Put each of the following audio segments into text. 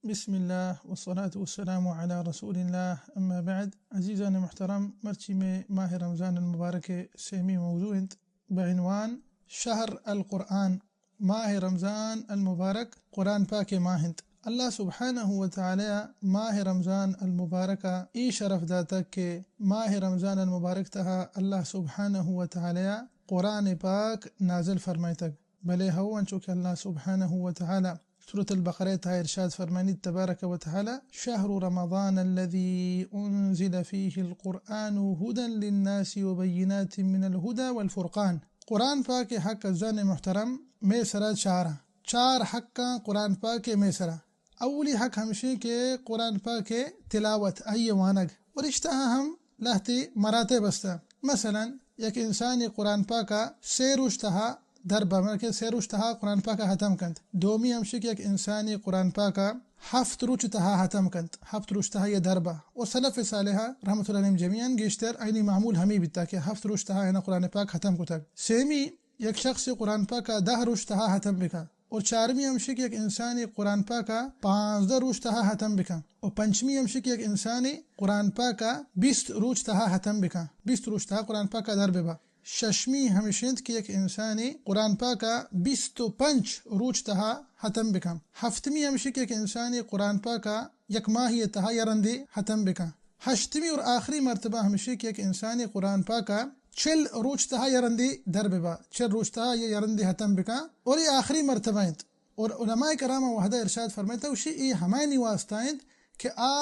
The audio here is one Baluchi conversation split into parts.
بسم اللہ والصلاة والسلام علی رسول اللہ، اما بعد۔ عزیزان محترم، مرچی میں ماہ رمضان المبارک سیمی موضوع انت بعنوان شہر القرآن۔ ماہ رمضان المبارک قرآن پاک ماہ انت۔ اللہ سبحانہ و تعالی ماہ رمضان المبارک ء اے شرف داتگ کہ ماہ رمضان المبارک تہا اللہ سبحانہ و تعالی قرآن پاک نازل فرمائتگ۔ بلے ہو انچو کہ اللہ سبحانہ و تعالی سورۃ البقرہ تہا ارشاد فرمائنیت تبارک و تعالی، شہر رمضان الذی انزل فیہ القرآن ہدی للناس وبینات من الہدی والفرقان۔ قرآن پاک حق عزیزان محترم مئے سرا چار آں۔ چار حقاں قرآن پاک مئے سرا۔ اولی حق ہمشی کہ قرآن پاک تلاوت، آئی وانگ، اور اشتہا ہم لہتے مراتب است۔ مثلاً یک انسانی قرآن پاک ء سے روچ تہا در بہ، بلکہ سے روچ تہا قرآن پاک ء ختم کنت۔ دومی ہمشی کہ یک انسانی قرآن پاک ء ہفت روچ تہا ختم کنت، ہفت روچ تہا یہ در بہ۔ اور سلف صالحہ رحمۃ اللہ علیہم جمیعاً گیشتر آئینی معمول ہمی بیتا کہ ہفت روچ تہا اینا قرآن پاک ختم کتگ۔ سیمی یک شخص قرآن پاک ء دہ روچ تہا ختم بکن۔ اور چارمی ہمشی کہ یک انسانی قرآن پاک ء پانزدہ روچ تہا ختم بکن۔ اور پنچمی ہمشی کہ یک انسانی قرآن پاک ء بیست روچ تہا ختم بکن، بیست روچ تہا قرآن پاک ء در ببا۔ ششمی ہمش انت کہ یک انسانی قرآن پاک ء بیست و پنچ روچ تہا ختم بکن۔ ہفتمی ہمشی کہ یک انسانی قرآن پاک ء یک ماہی تہا یا رندی ختم بکن۔ ہشتمی اور آخری مرتبہ ہمشی کہ یک انسانی قرآن پاک ء چل روچ تہا یا رندی در ببا، چل روچ تہا یا رندی ختم بکن، اور یہ آخری مرتبہ انت۔ اور علماء کرام وحدہ ارشاد فرمائتا، گوشی اے ہمائنی واسطہ انت کہ آ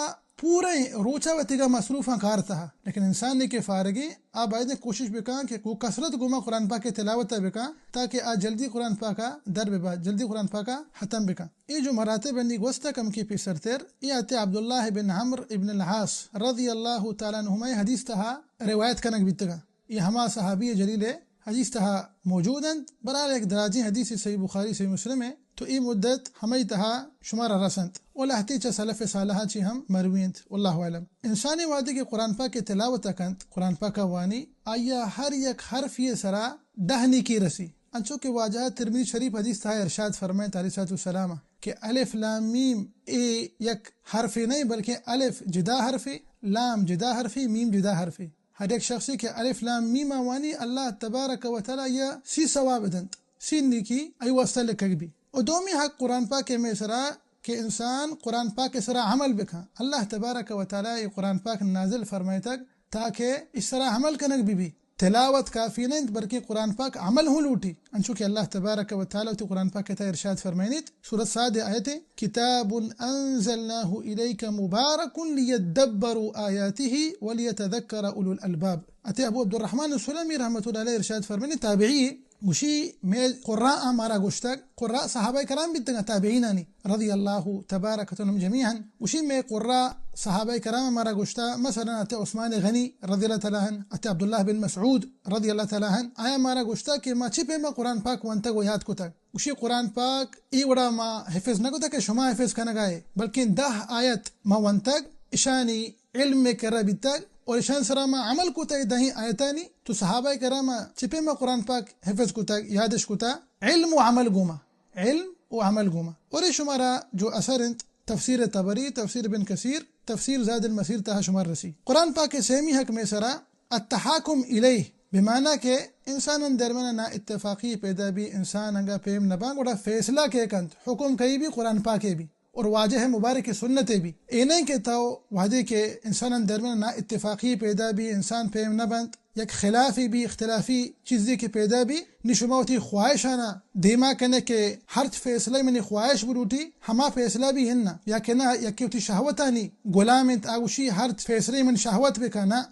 پورے روچا وتیگا مصروفاں کار تہا، لیکن انسان نے کہ فارغیں، آ باید کوشش بکن کہ وہ کثرت گوما قرآن پاک تلاوت بکن، تاکہ آ جلدی قرآن پاکا در ببا، جلدی قرآن پاکا ختم بکن۔ اے جو مراتب انی گوستا کم کی پیسر تر، اے آتے عبداللہ بن عمرو ابن العاص رضی اللہ تعالی عنہما حدیث تہا روایت کنگ بیتگا۔ یہ ہما صحابی جلیل حدیث تہا موجود انت۔ برحال یک دراجیں حدیث صحیح بخاری، صحیح مسلم ہے، تو اے مدت ہمائی تہا شمارا رسنت۔ و لہتے چہ سلف صالحہ چی ہم مروی انت۔ واللہ اعلم۔ انسانی وہدے کہ قرآن پاک تلاوت کنت، قرآن پاک وانی، آیا ہر یک حرف یہ سرا دہ نیکی رسی۔ انچو کہ واجہ ترمذی شریف حدیث تہا ارشاد فرمائے علیہ الصلوۃ والسلام کہ الف لام میم، اے یک حرفے نہیں، بلکہ الف جدا حرفے، لام جدا حرفے، میم جدا حرفے۔ ہر یک شخصی کہ الف لام میم وانی، اللہ تبارک و تعالی یا سی ثواب دنت، سی نیکی ای واسطہ لکھگ بی۔ و دومی حق قرآن پاک میں سرا کہ انسان قرآن پاک سرا عمل بکن۔ اللہ تبارک و تعالی یہ قرآن پاک نازل فرمائتگ تاکہ اس سرا عمل کنگ بی بی۔ تلاوت کافی نہ انت، بلکہ قرآن پاک عمل ہوں لوٹی۔ انچو کہ اللہ تبارک و تعالی وتی قرآن پاک تہا ارشاد فرمائنیت، سورۃ صاد آیت، کتاب انزلناہ الیک مبارک لیدبروا آیاتہ ولیتذکر اولو الالباب۔ اتے ابو عبدالرحمن السلمی رحمۃ اللہ علیہ ارشاد فرمائنیت، تابعی، گوشی مئے قراء مارا گوشتگ، قراء صحابہ کرام بیتگاں، تابعینانی رضی اللہ تبارک و تعالی عنہم جمیعا۔ گوشی مئے قراء صحابہ کرام مارا گوشتا، مثلاً اتے عثمان غنی رضی اللہ تعالی عنہ، اتے عبداللہ بن مسعود رضی اللہ تعالی عنہ، آیا مارا گوشتا کہ ما چی پیما قرآن پاک ونتگ و یاد کتگ؟ گوشی قرآن پاک ای وڑا ما حفظ نہ کتگ کہ شما حفظ کنگا ہے، بلکہ دہ آیت ما ونتگ، اشانی علم میں کرا بیتگ اور اشان سرا ما عمل کتگ دہیں آیتانی۔ تو صحابہ کرام چی پیما قرآن پاک حفظ کتگ، یادش کتا؟ علم و عمل گوما، علم و عمل گوما۔ اور اے شمارا جو اثر انت، تفسیر طبری، تفسیر ابن کثیر، تفسیر زاد المسیر تہا شمار رسی۔ قرآن پاک سیمی حق میں سرا التحاکم الیہ، بمعنی کہ انسانان درمیان نا اتفاقی پیدا بی، انسان انگا پیم نبان، گڑا فیصلہ کے کنت، حکم کئی بی قرآن پاک بی۔ اور واجہ مبارک سنت بی۔ اے نہیں کہ تو وہدے کہ انسانان درمیان نا اتفاقی پیدا بی، انسان پیم نہ بنت، یک خلافی بی، اختلافی چیزے کہ پیدا بی، نی شما وتی خواہشانا دیما کنے کہ ہرچ فیصلہ منی خواہش بلوٹی، ہما فیصلہ بی ہن نہ، یا کہ نہ، یکی وتی شہوتانی غلام انت، آ گوشی ہرچ فیصلہ من شہوت بکن نہ۔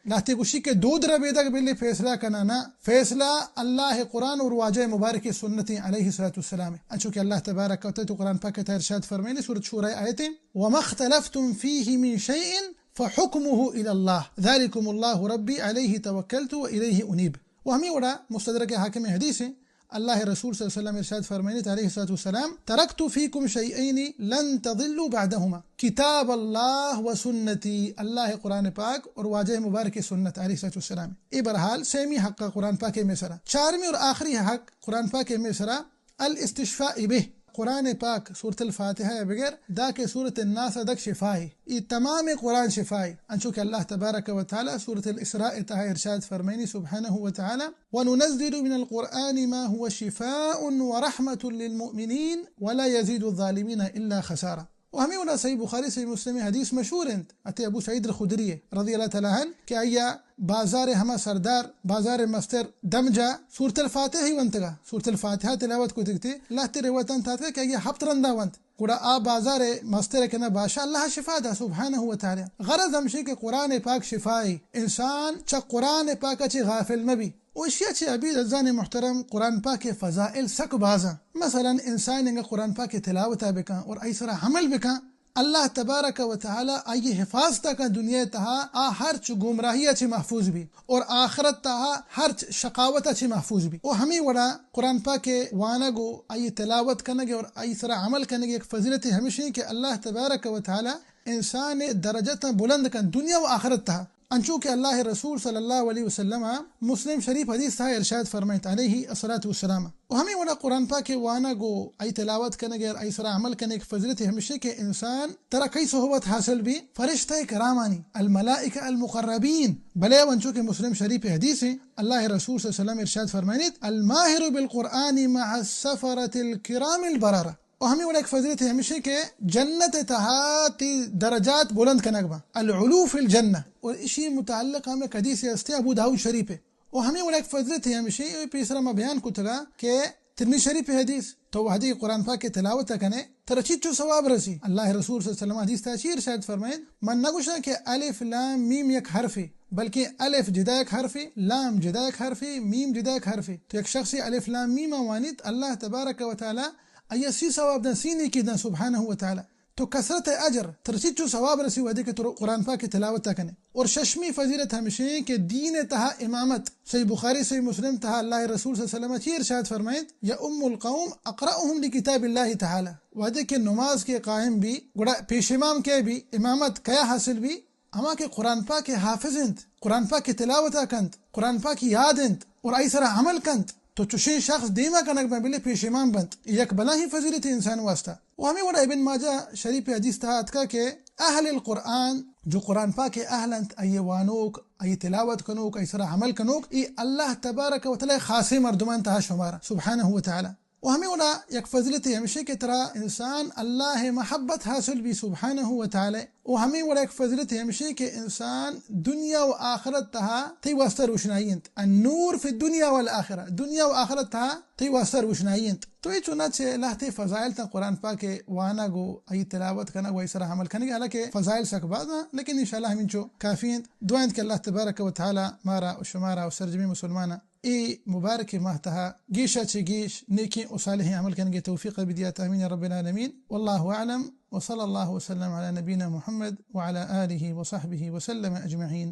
لہتے گوشی کہ دود ربیدگ بلی فیصلہ کنانا، فیصلہ اللہ قرآن اور واجہ مبارک سنت علیہ الصلوۃ والسلام۔ انچو کہ اللہ تبارک و تعالی تو قرآن پاک تہا ارشاد فرمائنی، سورۃ شورا آیت، وما اختلفتم فیہ من شیء فحکمہ الی اللہ، ذلکم اللہ ربی علیہ توکلت و الیہ انیب۔ و ہمیں وڑا مستدرک حاکم حدیث ہیں، اللہ رسول صلی اللہ علیہ وسلم ارشاد فرمائنی علیہ الصلوۃ والسلام، ترکت فیکم شیئین لن تضلوا بعدہما، کتاب اللہ و سنتی، اللہ قرآن پاک اور واجہ مبارک سنت علیہ الصلوۃ والسلام۔ اے برحال سیمی حق قرآن پاک میں سرا۔ چارمی اور آخری حق قرآن پاک میں سرا الاستشفاء بہ، قرآن پاک سورة الفاتحہ ءَ بگر داں کہ سورة الناس ءَ دک شفائے۔ اے تمام قرآن شفائے۔ انچو کہ اللہ تبارک و تعالی سورة الاسراء ءِ تہا ارشاد فرمائنی سبحانہ و تعالی، وننزل من القرآن ما هو شفاء ورحمة للمؤمنين ولا يزيد الظالمين إلا خسارا۔ و ہمے وڑا صحیح بخاری، صحیح مسلم ءِ حدیث مشہور انت، اتے ابو سعید الخدری ءِ رضی اللہ تعالی عنہ کہ آئی ءَ بازار ءِ ہما سردار، بازار ءِ مستر دمجا سورة الفاتحہ ہی ونتگا، سورة الفاتحہ تلاوت کتگ تے، لہتے روایتاں تاتکا کہ آئی ءَ ہپت رندا ونت۔ گڑا آ بازار ءِ مستر ءَ کہ نا بادشاہ اللہ ءَ شفا دا سبحانہ و تعالی۔ غرض ہمشی کہ قرآن پاک شفائے، انسان چہ قرآن پاک ءَ چہ غافل مہ بی۔ و اشی ءَ چہ ابید عزیزان محترم، قرآن پاک ءِ فضائل سک بازاں۔ مثلاً انسان انگا قرآن پاک ءِ تلاوت ءَ بکن اور آئی سرا عمل بکن، اللہ تبارک و تعالی آئی حفاظت ءَ کن، دنیا ءِ تہا آ ہرچ گمراہی ءَ چہ محفوظ بی اور آخرت تہا ہرچ شقاوت ءَ چہ محفوظ بی۔ و ہمے وڑا قرآن پاک ءِ وانگ و آئی تلاوت کنگ اور آئی سرا عمل کنگ یک فضیلت ہمشی کہ اللہ تبارک و تعالی انسان ءِ درجتاں بلند کن دنیا و آخرت تہا۔ انچو کہ اللہ ءِ رسول صلی اللہ علیہ وسلم ءَ مسلم شریف حدیث تہا ارشاد فرمائیت علیہ الصلوۃ والسلام۔ و ہمے وڑا قرآن پاک ءِ وانگ و آئی تلاوت کنگ ءُ آئی سرا عمل کنگ ءِ فضیلت ہمشی کہ انسان ترا کئی صحبت حاصل بی؟ فرشتہ کرامانی، الملائکہ المقربین۔ بلے انچو کہ مسلم شریف ءِ حدیث ایں، اللہ ءِ رسول صلی اللہ علیہ وسلم ارشاد فرمائیت، الماہر بالقرآن مع السفرۃ الکرام البررہ۔ و ہمے وڑا یک فضیلت ہمشی کہ جنت ءِ تہا تئی درجات بلند کنگ باں، العلو فی الجنہ۔ و اشی متعلق ہم یک حدیث ہستے ابو داؤد شریف ءِ۔ و ہمے وڑا یک فضیلت ہمشی پیسرا ما بیان کتگا کہ ترمذی شریف ءِ حدیث، تو وہدے قرآن پاک ءِ تلاوت کنے، ترا چیچو ثواب رسی۔ اللہ ءِ رسول صلی اللہ علیہ وسلم حدیث تہا چی ارشاد فرمائیت؟ من نگوشاں کہ الف لام میم یک حرفے، بلکہ الف جدا یک حرفے، لام جدا یک حرفے، میم جدا یک حرفے۔ تو یک شخصے الف لام میم وانیت، اللہ تبارک و تعالی آئی ءَ سی ثواب داں، سی نیکی داں سبحانہ و تعالی۔ تو کثرت اجر، ترا چیچو ثواب رسی وہدے کہ تو قرآن پاک ءِ تلاوت کنے۔ اور ششمی فضیلت ہمشی کہ دین ءِ تہا امامت، صحیح بخاری، صحیح مسلم تہا اللہ ءِ رسول صلی اللہ علیہ وسلم چی ارشاد فرمائیت، یؤم القوم اقرأهم لکتاب اللہ تعالی۔ وہدے کہ نماز کہ قائم بی، گڑا پیش امام کئے بی، امامت کیا حاصل بی؟ ہما کہ قرآن پاک ءِ حافظ انت، قرآن پاک ءِ تلاوت ءَ کنت، قرآن پاک ءَ یاد انت اور آئی سرا عمل کنت، تو چشیں شخص دیما کنگ بہ بلے پیش امام بنت۔ یک بلاہیں فضیلتے انسان واسطہ۔ و ہمے وڑا ابن ماجہ شریف ءِ حدیث تہا اتکا کہ اہل القرآن، جو قرآن پاک ءِ اہل انت، آئی ءِ وانوک، آئی ءِ تلاوت کنوک، آئی سرا عمل کنوک، اے اللہ تبارک و تعالی ءِ خاصیں مردمان تہا شمار انت، سبحانہ و تعالی۔ و ہمے وڑا یک فضیلتے ہمشی کہ ترا انسان اللہ ءِ محبت حاصل بی سبحانہ و تعالی۔ و ہمے وڑا یک فضیلتے ہمشی کہ انسان دنیا و آخرت تہا تئی واسطہ روشنائی انت۔ النور فی الدنیا والآخرہ، دنیا و آخرت تہا تئی واسطہ روشنائی انت۔ تو اے چونا چہ لہتے فضائل تاں قرآن پاک ءِ وانگ و آئی تلاوت کنگ و آئی سرا عمل کنگ، حالانکہ فضائل سک باز انت، لیکن انشاءاللہ ہمینچو کافی انت۔ دعا انت کہ اللہ تبارک و تعالی مارا و شمارا و سرجمیں مسلماناں اے مبارکیں ماہ تہا گیشا چہ گیش نیکیں و صالحیں عمل کنگ ءِ توفیق بدیات۔ آمین یا رب العالمین۔ واللہ اعلم، وصلی اللہ وسلم علی نبینا محمد وعلی آلہ وصحبہ وسلم اجمعین۔